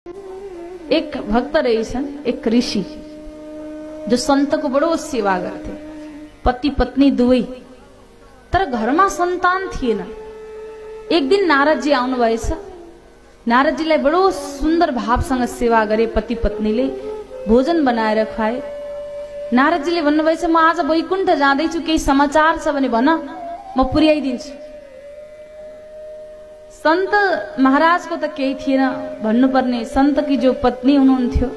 एक भक्त रहेछन्, एक ऋषि जो सन्तको बडो सेवा गर्थे, पति पत्नी दुवै, तर घरमा सन्तान थिएन। एक दिन नारदजी आउनुभएछ। नारदजीलाई बडो सुन्दर भावसँग सेवा गरे पति पत्नीले, भोजन बनाएर खुवाए। नारदजीले भन्नुभएछ, म आज वैकुण्ठ जाँदैछु, केही समाचार छ भने भन, म पुर्याइदिन्छु। सन्त महाराजको त केही थिएन भन्नुपर्ने। सन्तकी जो पत्नी हुनुहुन्थ्यो,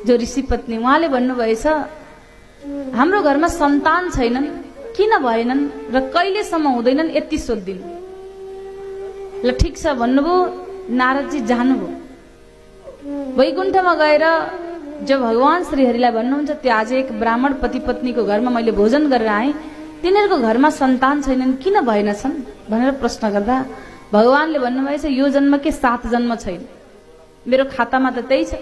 जो ऋषि पत्नी, उहाँले भन्नुभएछ, हाम्रो घरमा सन्तान छैनन्, किन भएनन् र कहिलेसम्म हुँदैनन्, यति सोधिदिनु। ल ठिक छ भन्नुभयो। नारदजी जानुभयो। वैकुण्ठमा गएर जो भगवान श्रीहरिलाई भन्नुहुन्छ, त्यो आज एक ब्राह्मण पति पत्नीको घरमा मैले भोजन गरेर आएँ, तिनीहरूको घरमा सन्तान छैनन्, किन भएनछन् भनेर प्रश्न गर्दा भगवानले भन्नुभएछ, यो जन्म के 7 जन्म छैन, मेरो खातामा त त्यही छ।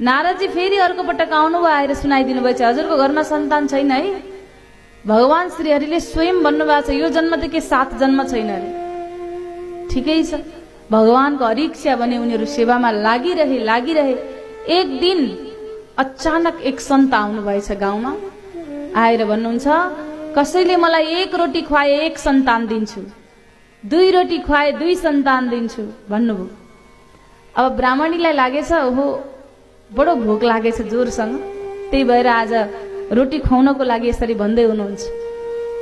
नारदजी फेरि अर्को पटक आउनुभयो, आएर सुनाइदिनु भएछ, हजुरको घरमा सन्तान छैन है। भगवान श्रीहरिले स्वयं भन्नुभएको छ, यो जन्म त के 7 जन्म छैन अरे। ठिकै छ, भगवानको हरिक्षा भने उनीहरू सेवामा लागिरहे। एक दिन अचानक एक सन्त आउनुभएछ गाउँमा। आएर भन्नुहुन्छ, कसैले मलाई 1 रोटी खुवाए 1 सन्तान दिन्छु, 2 रोटी खुवाए 2 सन्तान दिन्छु भन्नुभयो। अब ब्राह्मणीलाई लागेछ, ओहो बडो भोक लागेछ जोरसँग, त्यही भएर आज रोटी खुवाउनको लागि यसरी भन्दै हुनुहुन्छ।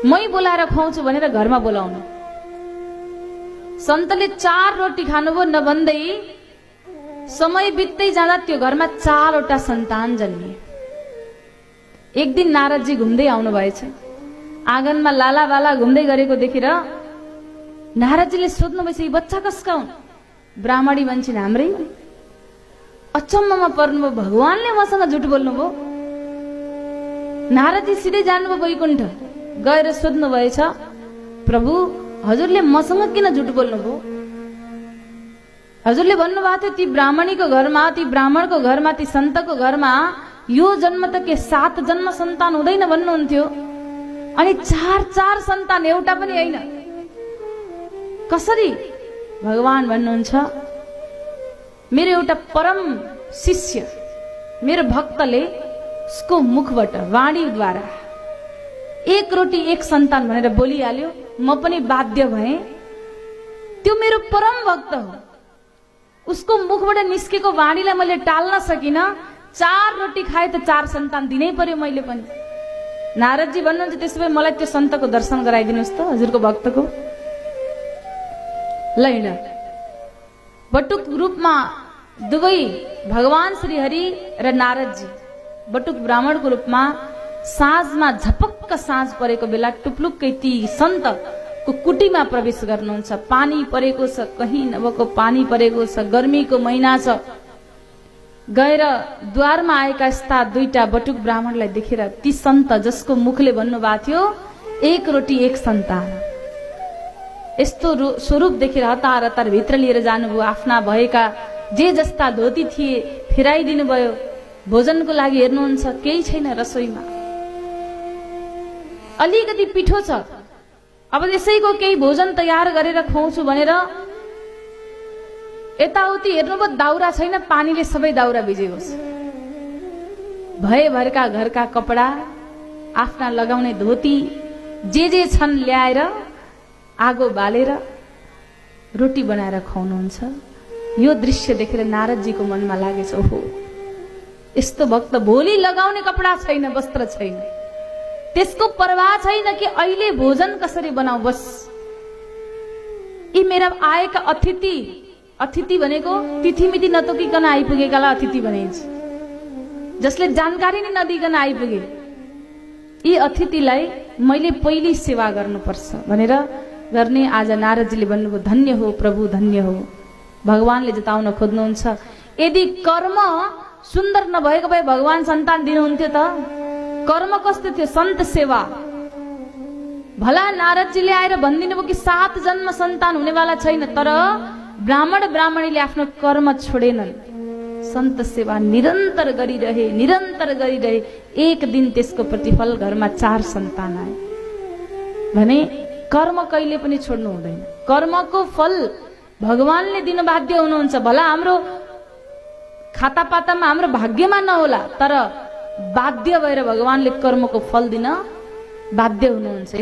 मै बोलाएर खुवाउँछु भनेर घरमा बोलाउनु। सन्तले 4 रोटी खानुभयो नभन्दै। समय बित्दै जाँदा त्यो घरमा 4वटा सन्तान जन्मिए। एक दिन नारदजी घुम्दै आउनु भएछ। आँगनमा लालावाला घुम्दै गरेको देखेर नारदजीले सोध्नु भएछ, यी बच्चा कसका हुन्? ब्राह्मणी भन्छन्, हाम्रै। अचम्ममा पर्नुभयो, भगवानले मसँग झुट बोल्नुभयो। नारदजी सिधै जानुभयो वैकुण्ठ। गएर सोध्नु भएछ, प्रभु हजुरले मसँग किन झुट बोल्नुभयो? हजुरले भन्नुभएको थियो ती ब्राह्मणीको घरमा, ती ब्राह्मणको घरमा, ती सन्तको घरमा यो जन्म त के 7 जन्म सन्तान हुँदैन भन्नुहुन्थ्यो, अनि 4 सन्तान एउटा पनि होइन, कसरी? भगवान भन्नुहुन्छ, मेरो एउटा परम शिष्य, मेरो भक्तले उसको मुखबाट वाणीद्वारा 1 रोटी 1 सन्तान भनेर बोलिहाल्यो। म पनि बाध्य भएँ। त्यो मेरो परम भक्त हो, उसको मुखबाट निस्केको वाणीलाई मैले टाल्न सकिनँ। 4 रोटी खाए त 4 सन्तान दिनै पर्यो मैले पनि। नारदजी भन्नुहुन्छ, त्यसो भए मलाई त्यो सन्तको दर्शन गराइदिनुहोस् त, हजुरको भक्तको। ल हिँड। बटुक रूपमा दुवै भगवान श्रीहरि र नारदजी बटुक ब्राह्मणको रूपमा साँझमा झपक्क साँझ परेको बेला टुप्लुक्कै ती सन्तको कुटीमा प्रवेश गर्नुहुन्छ। पानी परेको छ, कहीँ नभएको पानी परेको छ, गर्मीको महिना छ। गएर द्वारमा आएका यस्ता 2टा बटुक ब्राह्मणलाई देखेर ती सन्त जसको मुखले भन्नुभएको थियो 1 रोटी 1 सन्तान, यस्तो स्वरूप देखेर हतार भित्र लिएर जानुभयो। आफ्ना भएका जे जस्ता धोती थिए फेराइदिनु भयो। भोजनको लागि हेर्नुहुन्छ, केही छैन रसोईमा, अलिकति पिठो छ। अब यसैको केही भोजन तयार गरेर खुवाउँछु भनेर यताउति हेर्नुभयो, दाउरा छैन, पानीले सबै दाउरा भिजेको छ। भएभरका घरका कपडा, आफ्ना लगाउने धोती, जे छन् ल्याएर आगो बालेर रोटी बनाएर खुवाउनुहुन्छ। यो दृश्य देखेर नारदजीको मनमा लागेछ, ओहो यस्तो भक्त, भोलि लगाउने कपडा छैन, वस्त्र छैन, त्यसको परवाह छैन कि अहिले भोजन कसरी बनाऊ। बस यी मेरा आएका अतिथि भनेको तिथिमिति नतोकिकन आइपुगेकालाई अतिथि भनिन्छ, जसले जानकारी नै नदिकन आइपुगे। यी अतिथिलाई मैले पहिले सेवा गर्नुपर्छ भनेर गर्ने आज नारदजीले भन्नुभयो, धन्य हो प्रभु, धन्य हो। भगवानले जताउन खोज्नुहुन्छ, यदि कर्म सुन्दर नभएको भए भगवान सन्तान दिनुहुन्थ्यो त? कर्म कस्तो थियो? सन्त सेवा। भला नारदजीले आएर भनिदिनु भयो कि 7 जन्म सन्तान हुनेवाला छैन, तर ब्राह्मणीले आफ्नो कर्म छोडेनन्। सन्त सेवा निरन्तर गरिरहे। एक दिन त्यसको प्रतिफल घरमा 4 सन्तान आए भने कर्म कहिले पनि छोड्नु हुँदैन। कर्मको फल भगवानले दिन बाध्य हुनुहुन्छ। भला हाम्रो खातापातामा हाम्रो भाग्यमा नहोला, तर बाध्य भएर भगवानले कर्मको फल दिन बाध्य हुनुहुन्छ।